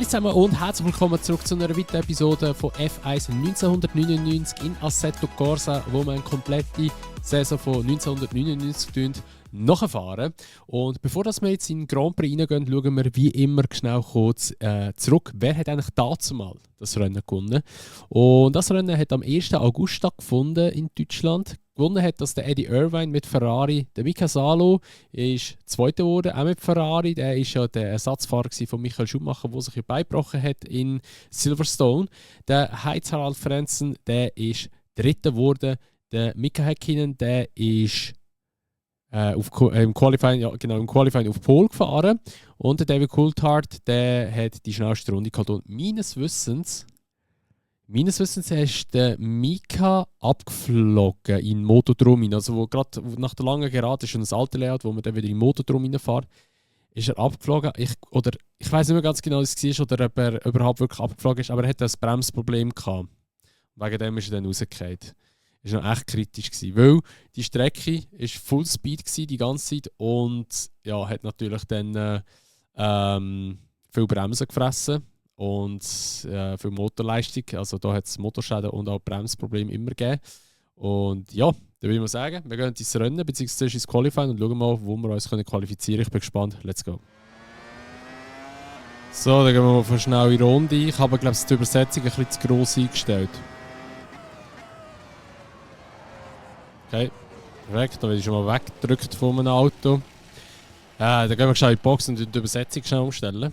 zusammen und herzlich willkommen zurück zu einer weiteren Episode von F1 1999 in Assetto Corsa, wo wir eine komplette Saison von 1999 nachfahren. Und bevor wir jetzt in den Grand Prix reingehen, schauen wir wie immer schnell kurz zurück. Wer hat eigentlich dazu mal das Rennen gewonnen? Und das Rennen hat am 1. August stattgefunden in Deutschland. Gewonnen hat das der Eddie Irvine mit Ferrari. Der Mika Salo ist Zweiter geworden, auch mit Ferrari. Der war ja der Ersatzfahrer von Michael Schumacher, der sich ja beigebrochen hat in Silverstone. Der Heinz-Harald Frentzen, der ist Dritter geworden. Der Mika Häkkinen, der ist im Qualifying auf Pole gefahren. Und der David Coulthard, der hat die schnellste Runde gehabt. Und meines Wissens ist der Mika abgeflogen in den Motodrom rein. Also wo gerade nach der langen Gerade ist schon ein altes Layout, wo man dann wieder in den Motodrom reinfährt, ist er abgeflogen. Ich weiß nicht mehr ganz genau, was es war oder ob er überhaupt wirklich abgeflogen ist, aber er hatte ein Bremsproblem gehabt. Wegen dem ist er dann rausgefallen. Das war noch echt kritisch gewesen, weil die Strecke war Fullspeed die ganze Zeit und ja, hat natürlich dann viel Bremsen gefressen und viel Motorleistung. Also da hat es Motorschäden und auch Bremsprobleme immer gegeben. Und ja, dann würde ich mal sagen, wir gehen ins Rennen bzw. ins Qualifying und schauen mal, wo wir uns qualifizieren können. Ich bin gespannt. Let's go. So, dann gehen wir mal für eine schnelle Runde. Ich habe, glaube ich, die Übersetzung ein bisschen zu gross eingestellt. Okay, perfekt, da werde ich schon mal weggedrückt von meinem Auto. Dann gehen wir schnell in die Box und die Übersetzung schnell umstellen.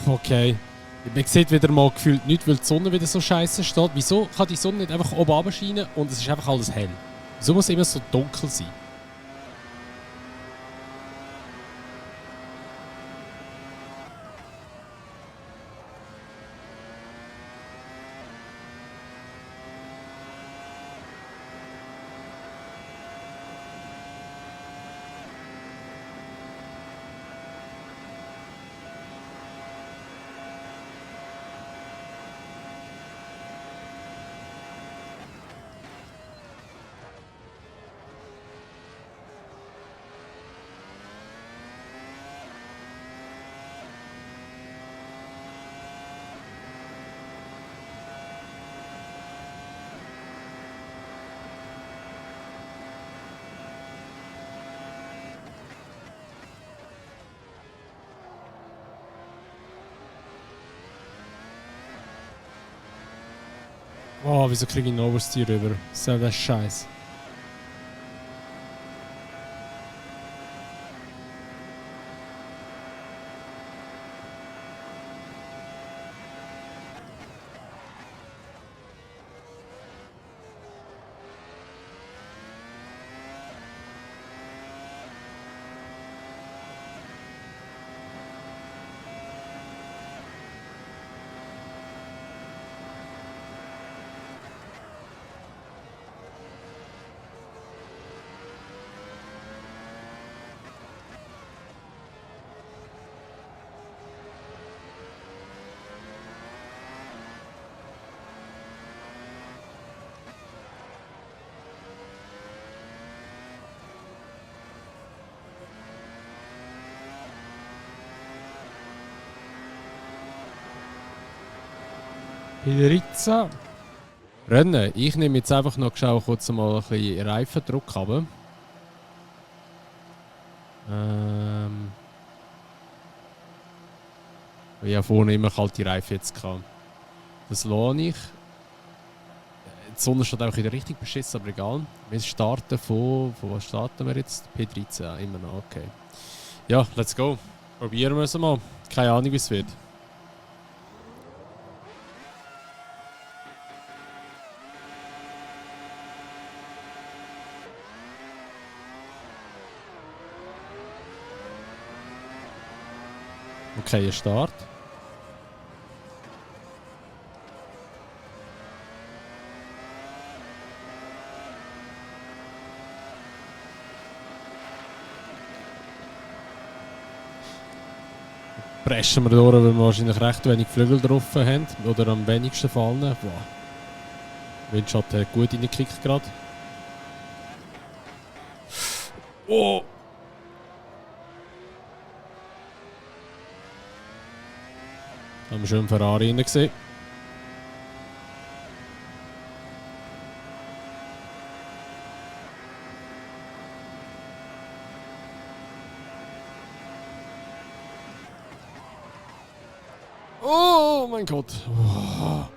Okay. Man sieht wieder mal gefühlt nichts, weil die Sonne wieder so scheiße steht. Wieso kann die Sonne nicht einfach oben runter scheinen und es ist einfach alles hell? Wieso muss es immer so dunkel sein? Oh, wieso kriege ich einen Oversteer rüber? Das ist ja der Scheiß. Pizza. Rennen. Ich nehme jetzt einfach noch kurz mal ein bisschen Reifendruck runter. Ich habe vorne immer kalte Reifen jetzt gehabt. Das lohne ich. Die Sonne steht auch wieder richtig beschissen, aber egal. Wir starten von was starten wir jetzt? P13, immer noch, okay. Ja, let's go. Probieren wir es mal. Keine Ahnung, wie es wird. Okay, ein Start. preschen wir durch, weil wir wahrscheinlich recht wenig Flügel drauf haben. Oder am wenigsten fallen. Boah. Windschatten hat gut reingekickt gerade. Oh! Haben wir schon einen Ferrari gesehen. Oh mein Gott. Oh.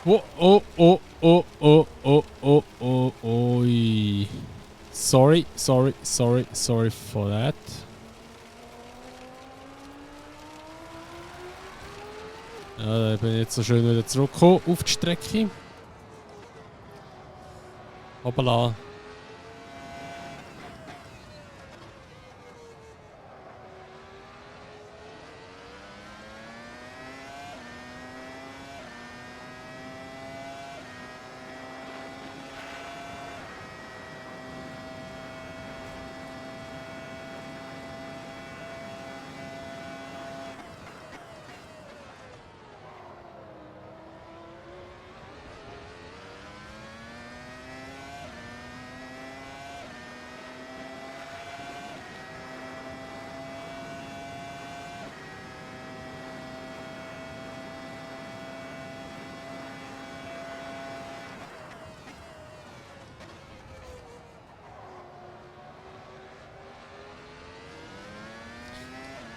Oh, oh, oh, oh, oh, oh, oh, oh, oh. Sorry for that. Ja, da bin ich jetzt so schön wieder zurückgekommen auf die Strecke. Hoppala.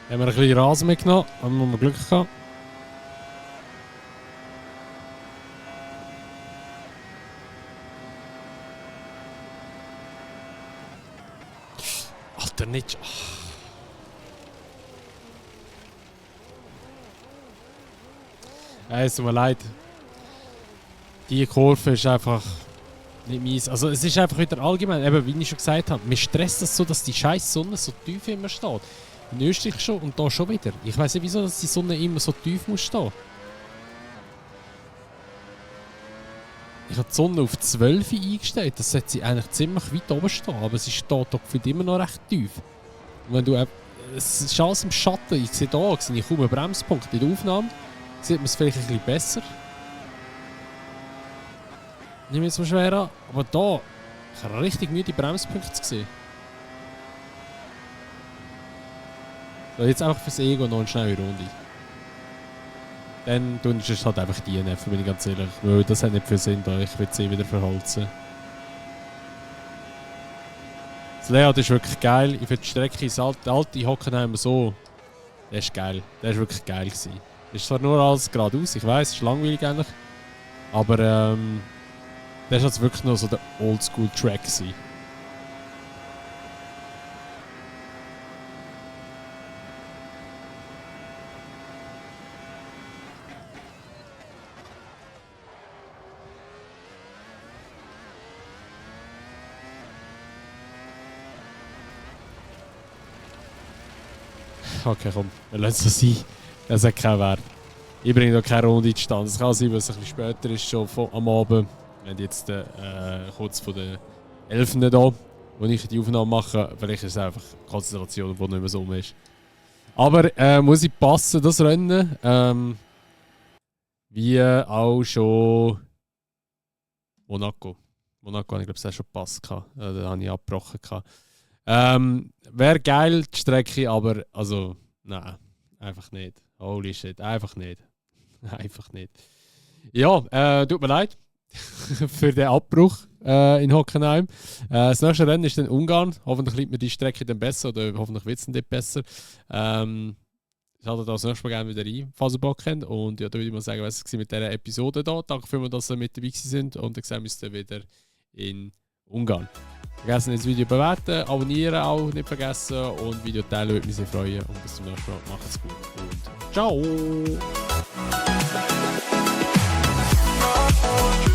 Haben wir ein bisschen Rasen mitgenommen, haben wir Glück gehabt. Alter, nicht. Es tut mir leid. Die Kurve ist einfach nicht meins. Also es ist einfach wieder allgemein, eben, wie ich schon gesagt habe, mir stresst das so, dass die scheiß Sonne so tief immer steht. In Österreich schon und da schon wieder. Ich weiß nicht, wieso dass die Sonne immer so tief muss stehen. Ich habe die Sonne auf 12 eingestellt. Das sollte sie eigentlich ziemlich weit oben stehen, aber sie steht doch immer noch recht tief. Und wenn du, es ist alles im Schatten. Ich sehe da, sehe ich kaum einen Bremspunkt in der Aufnahme. Sieht man es vielleicht ein bisschen besser. Nicht mehr so schwer an, aber da, ich habe richtig müde Bremspunkte gesehen. So, jetzt einfach fürs Ego noch eine schnelle Runde. Dann tun es halt einfach die nerven, bin ich ganz ehrlich. Weil das hat nicht viel Sinn da, ich will sie wieder verholzen. Das Layout ist wirklich geil. Ich finde die Strecke, das alte Hockenheim so, der ist geil. Der ist wirklich geil gewesen. Ist zwar nur alles geradeaus, ich weiss, es ist langweilig eigentlich. Aber der ist jetzt wirklich noch so der Oldschool-Track gewesen. Okay, komm, wir lassen es sein. Das hat keinen Wert. Ich bringe noch keine Runde zustande. Es kann sein, weil es ein bisschen später ist, schon am Abend. Wir haben jetzt kurz vor der 11. da, wo ich die Aufnahme mache. Vielleicht ist es einfach Konzentration, die nicht mehr so ist. Aber muss ich passen, das Rennen. Wie auch schon Monaco. Monaco habe ich glaube ich auch schon gepasst. Da habe ich abgebrochen. Wäre geil, die Strecke, aber also, nein, einfach nicht. Holy shit, einfach nicht. Einfach nicht. Ja, tut mir leid für den Abbruch. in Hockenheim. Das nächste Rennen ist dann Ungarn. Hoffentlich liegt mir die Strecke dann besser oder hoffentlich wird es dann dort besser. Ich hatte das nächste Mal gerne wieder rein, falls ihr Bock habt. Und ja, da würde ich mal sagen, was war mit dieser Episode da. Danke vielmals, dass ihr mit dabei sind und dann sehen wir uns dann wieder in Ungarn. Vergessen nicht das Video bewerten, abonnieren auch nicht vergessen und Video teilen, würde mich sehr freuen. Und bis zum nächsten Mal. Macht's gut und ciao!